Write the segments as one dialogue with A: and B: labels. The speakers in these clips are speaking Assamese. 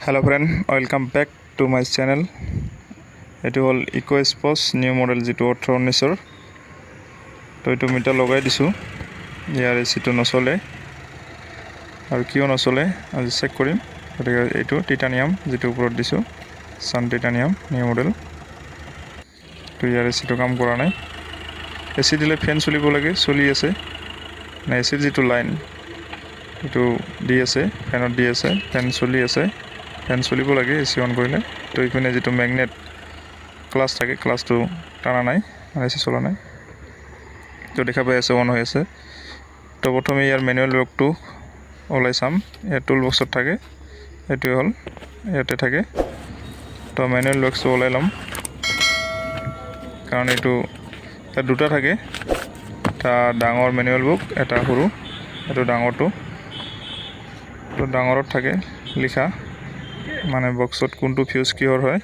A: Hello friend, welcome back to my channel. এইটো হ'ল ইক' স্প'ৰ্টছ নিউ মডেল, যিটো 18-19ৰ। তো এইটো মিটাৰ লগাই দিছোঁ। ইয়াৰ এ চিটো নচলে আৰু কিয় নচলে আজি চেক কৰিম। গতিকে এইটো টিটানিয়াম যিটো ওপৰত দিছোঁ, চান টিটানিয়াম নিউ মডেল। তো ইয়াৰ এ চিটো কাম কৰা নাই। এ চি দিলে ফেন চলিব লাগে, চলি আছে। মানে এ চিৰ যিটো লাইন, সেইটো দি আছে, ফেনত দি আছে, ফেন চলি আছে। ফেন চলিব লাগে এ চি অন কৰিলে। তো ইপিনে যিটো মেগনেট ক্লাছ থাকে, ক্লাছটো টানা নাই, মানে এ চি চলা নাই। তো দেখা পাই আছে, অন হৈ আছে। তো প্ৰথমে ইয়াৰ মেনুৱেল বক্সটো ওলাই চাম। ইয়াৰ টুল বক্সত থাকে, এইটোৱে হ'ল, ইয়াতে থাকে। তো মেনুৱেল বক্সটো ওলাই ল'ম, কাৰণ এইটো ইয়াত দুটা থাকে, এটা ডাঙৰ মেনুৱেল বুক, এটা সৰু। এইটো ডাঙৰটো। তো ডাঙৰত থাকে লিখা, মানে বক্সত কোনটো ফিউজ কিহৰ হয়।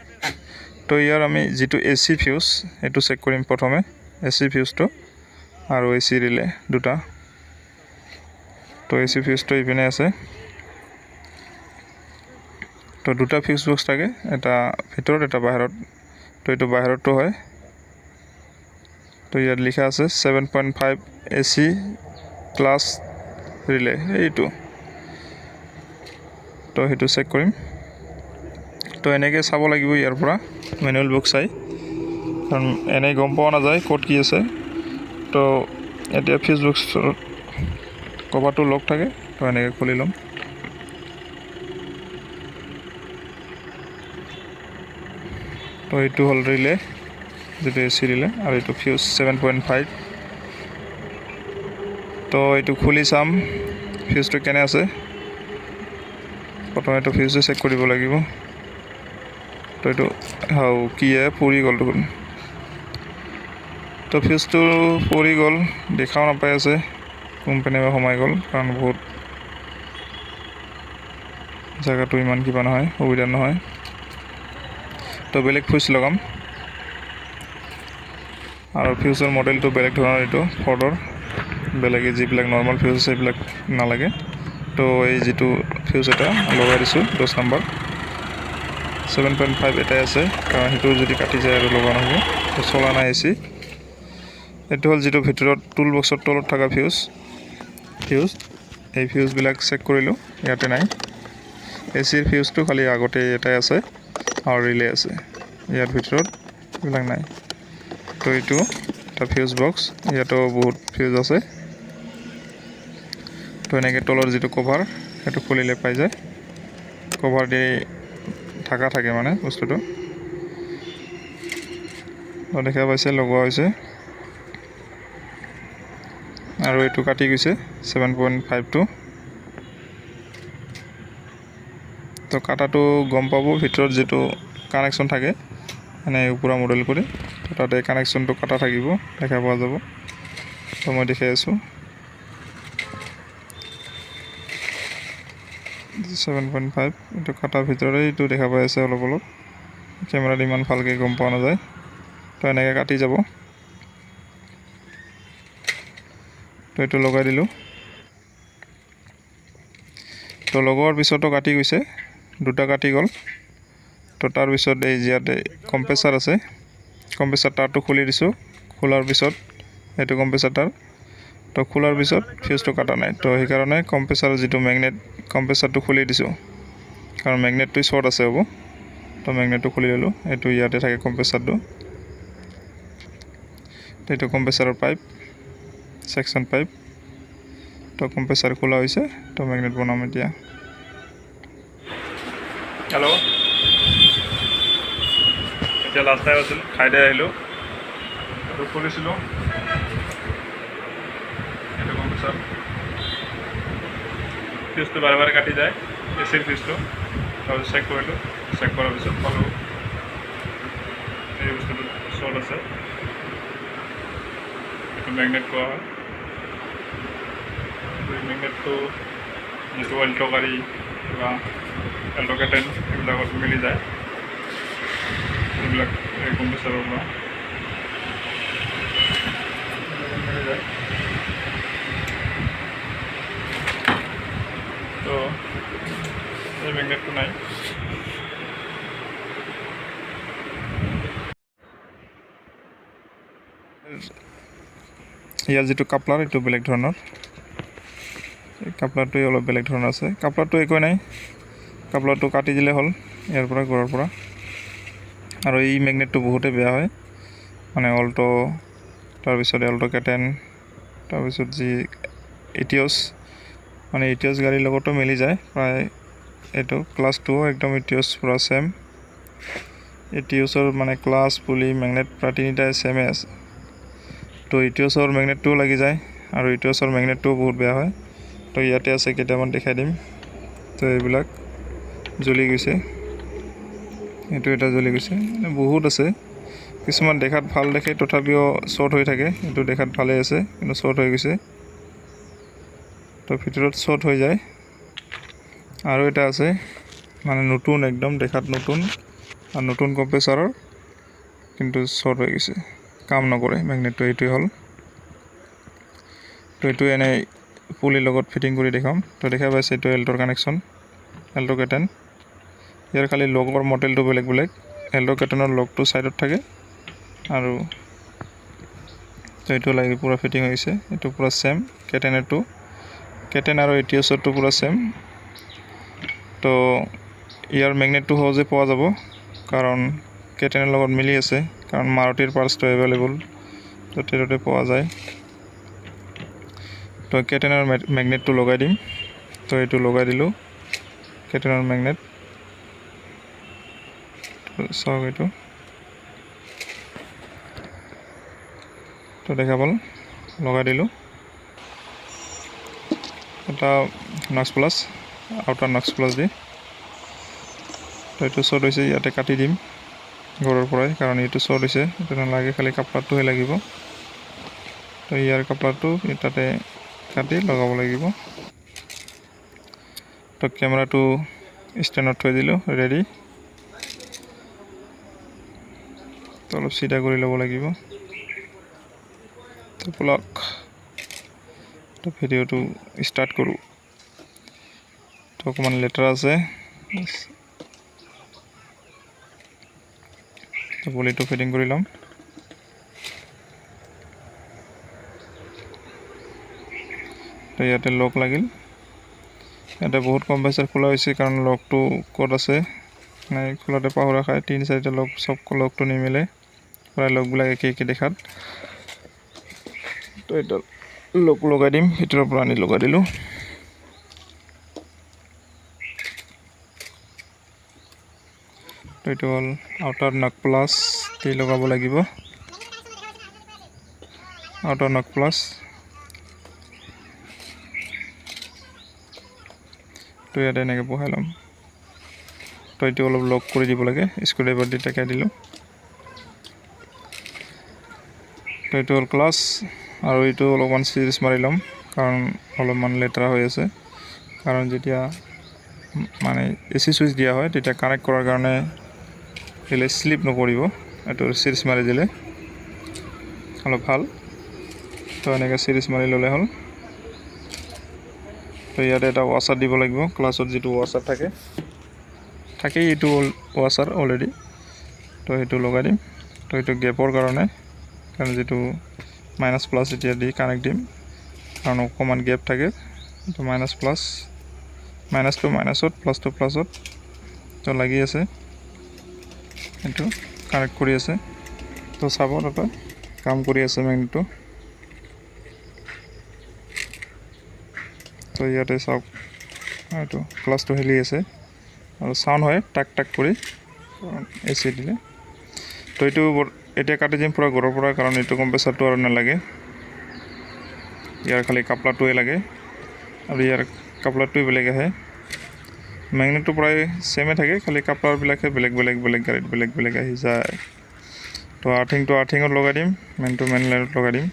A: তো ইয়াৰ আমি যিটো এ চি ফিউজ, সেইটো চেক কৰিম প্ৰথমে, এ চি ফিউজটো আৰু এ চি ৰিলে দুটা। তো এ চি ফিউজটো ইপিনে আছে। তো দুটা ফিউজ বক্স থাকে, এটা ভিতৰত, এটা বাহিৰত। তো এইটো বাহিৰতো হয়। তো ইয়াত লিখা আছে 7.5 AC class relay, এইটো। তো সেইটো চেক কৰিম। তো এনেকৈ চাব লাগিব ইয়াৰ পৰা মেনুৱেল বুক চাই, কাৰণ এনেই গম পোৱা নাযায় ক'ত কি আছে। তো এতিয়া ফিউজ বক্সৰ কভাৰটো লক থাকে, তো এনেকৈ খুলি ল'ম। তো এইটো হ'ল ৰিলে, যিটো এ চি ৰিলে, আৰু এইটো ফিউজ 7.5। তো এইটো খুলি চাম ফিউজটো কেনে আছে। প্ৰথমে এইটো ফিউজটো চেক কৰিব লাগিব। তো এইটো হাও কি পৰি গ'ল দেখোন। তো ফিউজটো পৰি গ'ল, দেখাও নাপাই আছে কোম্পানী বা সোমাই গ'ল, কাৰণ বহুত জেগাটো ইমান কিবা নহয়, সুবিধা নহয়। তো বেলেগ ফিউজ লগাম। আৰু ফিউজৰ মডেলটো বেলেগ ধৰণৰ, এইটো ফৰ্ডৰ। বেলেগ যিবিলাক নৰ্মেল ফিউজ আছে, সেইবিলাক নালাগে। তো এই যিটো ফিউজ এটা লগাই দিছোঁ, 10 নম্বৰ 7.5 এটাই আছে, কাৰণ সেইটো যদি কাটি যায় আৰু লগোৱা নহ'ব। তো চলা নাই এ চি। এইটো হ'ল যিটো ভিতৰত টুল বক্সৰ তলত থকা ফিউজ। এই ফিউজবিলাক চেক কৰিলোঁ, ইয়াতে নাই। এ চিৰ ফিউজটো খালি আগতে এটাই আছে আৰু ৰিলে আছে, ইয়াৰ ভিতৰত এইবিলাক নাই। তো এইটো এটা ফিউজ বক্স, ইয়াতো বহুত ফিউজ আছে। তো এনেকৈ তলৰ যিটো কভাৰ, সেইটো খুলিলে পাই যায়। কভাৰ দি ঢাকা থাকে মানে বস্তুটো। তো দেখা পাইছে, লগোৱা হৈছে। আৰু এইটো কাটি গৈছে 7.5টো। তো কাটাটো গম পাব, ভিতৰত যিটো কানেকশ্যন থাকে, মানে পূৰা মডেল কৰি, তো তাতে কানেকশ্যনটো কাটা থাকিব, দেখা পোৱা যাব। তো মই দেখাই আছোঁ 7.5, এইটো কাটাৰ ভিতৰতে এইটো দেখা পাই আছে অলপ অলপ। কেমেৰাত ইমান ভালকৈ গম পোৱা নাযায়। তো এনেকৈ কাটি যাব। তো এইটো লগাই দিলোঁ। তো লগোৱাৰ পিছতো কাটি গৈছে, দুটা কাটি গ'ল। তো তাৰপিছত এই ইয়াতে কম্প্ৰেছাৰ আছে, কম্প্ৰেছাৰ তাৰটো খুলি দিছোঁ। খোলাৰ পিছত এইটো কম্প্ৰেছাৰ তাৰ, তো খোলাৰ পিছত ফিউজটো কাটা নাই। তো সেইকাৰণে কম্প্ৰেছাৰৰ যিটো মেগনেট, কম্প্ৰেছাৰটো খুলি দিছোঁ, কাৰণ মেগনেটটো শ্বৰ্ট আছে হ'ব। তো মেগনেটটো খুলি ল'লোঁ। এইটো ইয়াতে থাকে কম্প্ৰেছাৰটো। তো এইটো কম্প্ৰেছাৰৰ পাইপ, ছেকশ্যন পাইপ। তো কম্প্ৰেছাৰ খোলা হৈছে, তো মেগনেট বনাম এতিয়া। হেল্ল', এতিয়া লাষ্ট টাইম আছিল, খাই দাই আহিলোঁ। এইটো খুলিছিলোঁ, এইটো কম্প্ৰেছাৰ। ফিউজটো বাৰে বাৰে কাটি যায়, এ চিৰ ফিউজটো। তাৰপিছত চেক কৰিলোঁ, চেক কৰাৰ পিছত পালোঁ এই বস্তুটো শ্বৰ্ট আছে। এইটো মেগনেট কোৱা হয়। এই মেগনেটটো যিটো এল্ট' গাড়ী বা এল্ট' কেটেন, এইবিলাকত মিলি যায়, এইবিলাক এই কম্প্ৰেছাৰৰ পৰা মিলি যায়। তো এই মেগনেটটো নাই। ইয়াৰ যিটো কাপলাৰ এইটো বেলেগ ধৰণৰ, এই কাপলাৰটোৱে অলপ বেলেগ ধৰণৰ আছে। কাপলাৰটো একো নাই, কাপলাৰটো কাটি দিলে হ'ল ইয়াৰ পৰা, ঘৰৰ পৰা। আৰু এই মেগনেটটো বহুতে বেয়া হয়, মানে অল্ট', তাৰপিছত এল্ট' কেটেন, তাৰপিছত যি ইটিঅছ, মানে ইটিঅছ গাড়ীৰ লগতো মিলি যায় প্ৰায়। এইটো ক্লাছটোও একদম ইটিঅছ পূৰা ছেম। ইটিঅছৰ মানে ক্লাছ, পুলি, মেগনেট প্ৰায় তিনিটাই ছেমে আছে। তো ইটিঅছৰ মেগনেটটোও লাগি যায় আৰু ইটিঅছৰ মেগনেটটোও বহুত বেয়া হয়। তো ইয়াতে আছে কেইটামান, দেখাই দিম। তো এইবিলাক জ্বলি গৈছে, এইটো এটা জ্বলি গৈছে, মানে বহুত আছে। কিছুমান দেখাত ভাল দেখে তথাপিও শ্বৰ্ট হৈ থাকে। এইটো দেখাত ভালেই আছে কিন্তু শ্বৰ্ট হৈ গৈছে, তো ভিতৰত শ্বৰ্ট হৈ যায়। আৰু এটা আছে মানে নতুন, একদম দেখাত নতুন আৰু নতুন কম্প্ৰেছাৰৰ, কিন্তু শ্বৰ্ট হৈ গৈছে, কাম নকৰে মেগনেটটো। এইটোৱে হ'ল। তো এইটো এনেই পুলিৰ লগত ফিটিং কৰি দেখাম। তো দেখা পাইছে এইটো এল্টৰ কানেকশ্যন, এল্ট' কেটেন। ইয়াৰ খালি লগৰ মডেলটো বেলেগ বেলেগ। এল্ট' কেটেনৰ লগটো ছাইডত থাকে আৰু তো এইটো লাগি পূৰা ফিটিং হৈছে। এইটো পূৰা ছেম কেটেনৰটো, কেটেন আৰু ইটিঅছৰটো পূৰা ছেম। তো ইয়াৰ মেগনেটটো সহজে পোৱা যাব কাৰণ কেটেনৰ লগত মিলি আছে, কাৰণ মাৰুতিৰ পাৰ্টছটো এভেইলেবল, য'তে ত'তে পোৱা যায়। তো কেটেনৰ মেগনেটটো লগাই দিম। তো এইটো লগাই দিলোঁ কেটেনৰ মেগনেট, চাওক এইটো। তো দেখা পাল, লগাই দিলোঁ। এটা নক্স প্লাছ, আউটাৰ নক্স প্লাছ দি। তো এইটো শ্বৰ্ট হৈছে, ইয়াতে কাটি দিম ঘৰৰ পৰাই, কাৰণ এইটো শ্বৰ্ট হৈছে, এইটো নালাগে, খালি কাপলাৰটোহে লাগিব। তো ইয়াৰ কাপলাৰটো তাতে কাটি লগাব লাগিব। তো কেমেৰাটো ষ্টেণ্ডত থৈ দিলোঁ ৰেডি। তো অলপ চিধা কৰি ল'ব লাগিব। তো বলক, তো ভিডিঅ'টো ষ্টাৰ্ট কৰোঁ। তো অকণমান লেতেৰা আছে, তো পুলিটো ফিটিং কৰি ল'ম। তো ইয়াতে লক লাগিল। ইয়াতে বহুত কম্প্ৰেছাৰ খোলা হৈছে, কাৰণ লকটো ক'ত আছে মানে খোলাতে পাহৰা খায়। তিনি চাৰিটা লক, চব লকটো নিমিলে, প্ৰায় লকবিলাক একে একে দেখাত। তো এইটো লক লগাই দিম, ভিতৰৰ পৰা আনি লগাই দিলোঁ। তো এইটো হ'ল আউটাৰ নক প্লাছ দি লগাব লাগিব, আউটাৰ নক প্লাছ। তো ইয়াতে এনেকৈ বহাই ল'ম। তো এইটো অলপ লক কৰি দিব লাগে, স্ক্ৰুড্ৰাইভাৰ দি টেকাই দিলোঁ। তো এইটো হ'ল ক্লাছ। আৰু এইটো অলপমান চিৰিজ মাৰি ল'ম, কাৰণ অলপমান লেতেৰা হৈ আছে। কাৰণ যেতিয়া মানে এ চি চুইচ দিয়া হয় তেতিয়া কানেক্ট কৰাৰ কাৰণে দিলে শ্লিপ নকৰিব, এইটো চিৰিজ মাৰি দিলে অলপ ভাল। তো এনেকৈ চিৰিজ মাৰি ল'লে হ'ল। তো ইয়াতে এটা ৱাছাৰ দিব লাগিব, ক্লাছত যিটো ৱাছাৰ থাকে থাকেই, এইটো ৱাছাৰ অলৰেডি। তো সেইটো লগাই দিম। তো এইটো গেপৰ কাৰণে, কাৰণ যিটো মাইনাছ প্লাছ এতিয়া দি কানেক্ট দিম, কাৰণ অকণমান গেপ থাকে। তো মাইনাছ প্লাছ, মাইনাছটো মাইনাছত, প্লাছটো প্লাছত, তো লাগি আছে, এইটো কানেক্ট কৰি আছে। তো চাব তাতে কাম কৰি আছে মেগনেটটো। তো ইয়াতে চাওক এইটো ক্লাছটো হেলি আছে আৰু চাউণ্ড হয় টাক টাক কৰি, কাৰণ এ চি দিলে। তো এইটো এতিয়া কাটি দিম পূৰা ঘৰৰ পৰা, কাৰণ এইটো কম্প্ৰেছাৰটো আৰু নালাগে, ইয়াৰ খালি কাপলাৰটোৱে লাগে। আৰু ইয়াৰ কাপলাৰটোৱে বেলেগ আহে, মেগনেটটো প্ৰায় ছেমে থাকে, খালি কাপলাৰবিলাকহে বেলেগ বেলেগ বেলেগ গাড়ীত বেলেগ বেলেগ আহি যায়। তো আৰ্থিংটো আৰ্থিঙত লগাই দিম, মেইনটো মেইন লাইনত লগাই দিম।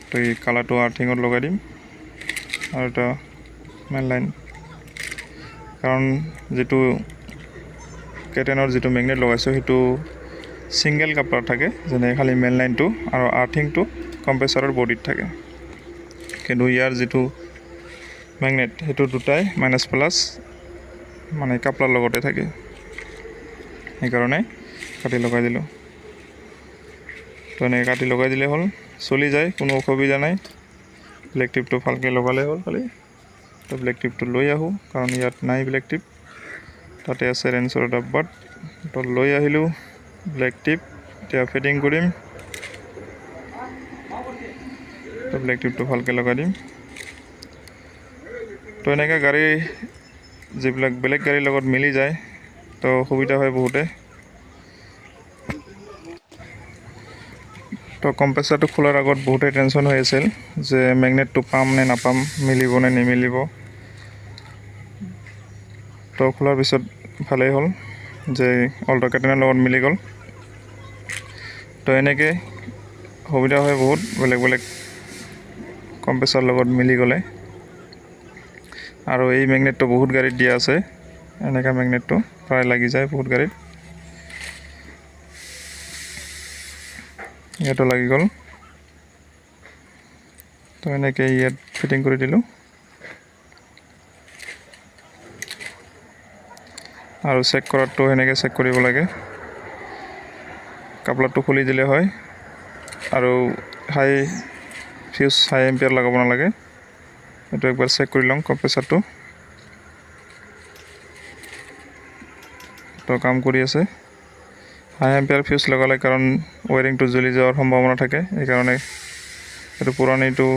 A: তো এই কালাৰটো আৰ্থিঙত লগাই দিম আৰু এটা মেইন লাইন, কাৰণ যিটো কেটেনৰ যিটো মেগনেট লগাইছোঁ সেইটো ছিংগল কাপলাৰ থাকে, যেনে খালি মেইন লাইনটো আৰু আৰ্থিংটো কম্প্ৰেছাৰৰ বডিত থাকে। কিন্তু ইয়াৰ যিটো মেগনেট সেইটো দুটাই মাইনাছ প্লাছ মানে কাপলাৰ লগতে থাকে, সেইকাৰণে কাটি লগাই দিলোঁ। তো এনেকৈ কাটি লগাই দিলে হ'ল, চলি যায়, কোনো অসুবিধা নাই। ব্লেক টিপটো ভালকৈ লগালে হ'ল খালি। তো ব্লেক টিপটো লৈ আহোঁ, কাৰণ ইয়াত নাই ব্লেক টিপ, তাতে আছে ৰেঞ্চৰ ডাব্বাত। তো লৈ আহিলোঁ ব্লেক টিপ, এতিয়া ফিটিং কৰিম। তো ব্লেক টিপটো ভালকৈ লগাই দিম। তো এনেকৈ গাড়ী যিবিলাক বেলেগ গাড়ীৰ লগত মিলি যায়, তো সুবিধা হয় বহুতে। তো কম্প্ৰেছাৰটো খোলাৰ আগত বহুতেই টেনশ্যন হৈ আছিল যে মেগনেটটো পাম নে নাপাম, মিলিব নে নিমিলিব। তো খোলাৰ পিছত ভালেই হ'ল যে অল্ট' কেটেনৰ লগত মিলি গ'ল। তো এনেকৈ সুবিধা হয় বহুত, বেলেগ বেলেগ কম্প্ৰেছাৰ লগত মিলি গ'লে। আৰু এই মেগনেটটো বহুত গাড়ীত দিয়া আছে, এনেকুৱা মেগনেটটো প্ৰায় লাগি যায় বহুত গাড়ীত। ইয়াতো লাগি গ'ল। তো এনেকৈ ইয়াত ফিটিং কৰি দিলোঁ। আৰু চেক কৰাটো সেনেকৈ চেক কৰিব লাগে, কাপলাৰটো খুলি দিলে হয়। আৰু হাই ফিউজ হাই এম্পিয়াৰ লগাব নালাগে, এইটো একবাৰ চেক কৰি লওঁ কম্প্ৰেছাৰটো। তো কাম কৰি আছে। হাই এম্পিয়াৰ ফিউজ লগালে কাৰণ ৱায়াৰিংটো জ্বলি যোৱাৰ সম্ভাৱনা থাকে, সেইকাৰণে এইটো পুৰণিটো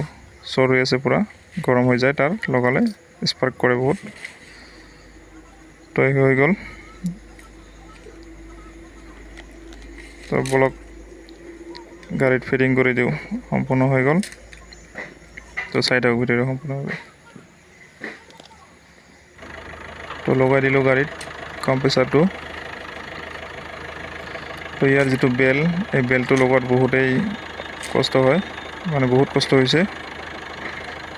A: শ্বৰ্ট হৈ আছে, পূৰা গৰম হৈ যায়, তাৰ লগালে স্পাৰ্ক কৰে বহুত। তো এই হৈ গ'ল। তো বলক গাড়ীত ফিটিং কৰি দিওঁ, সম্পূৰ্ণ হৈ গ'ল। তো চাই থাকক ভিডিঅ'টো সম্পূৰ্ণভাৱে। তো লগাই দিলোঁ গাড়ীত কম্প্ৰেছাৰটো। তো ইয়াৰ যিটো বেল, এই বেলটোৰ লগত বহুতেই কষ্ট হয়, মানে বহুত কষ্ট হৈছে।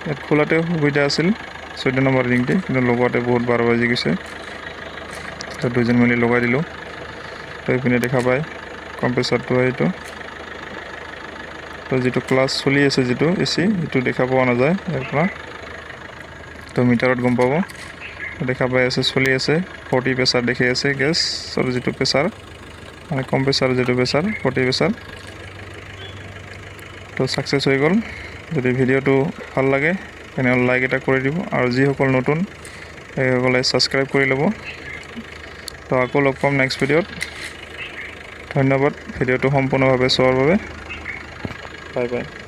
A: ইয়াত খোলাতে সুবিধা আছিল 14 নম্বৰ ৰিংটি, কিন্তু লগোৱাতে বহুত 12 বাজি গৈছে। তো দুজন মিলি লগাই দিলোঁ। তো এইপিনে দেখা পায় কম্প্ৰেছাৰটো এইটো। তো যিটো ক্লাছ চলি আছে, যিটো এচি, সেইটো দেখা পোৱা নাযায় ইয়াৰ পৰা। তো মিটাৰত গম পাব, দেখা পাই আছে চলি আছে। 40 প্ৰেছাৰ দেখি আছে গেছৰ যিটো প্ৰেছাৰ, মানে কম্প্ৰেছাৰ যিটো প্ৰেছাৰ, 40 প্ৰেছাৰ। তো ছাকচেছ হৈ গ'ল। যদি ভিডিঅ'টো ভাল লাগে তেনেহ'লে লাইক এটা কৰি দিব, আৰু যিসকল নতুন সেইসকলে ছাবস্ক্ৰাইব কৰি ল'ব। তো আকৌ লগ পাম নেক্সট ভিডিঅ'ত। ধন্যবাদ ভিডিঅ'টো সম্পূৰ্ণভাৱে চোৱাৰ বাবে। Bye bye.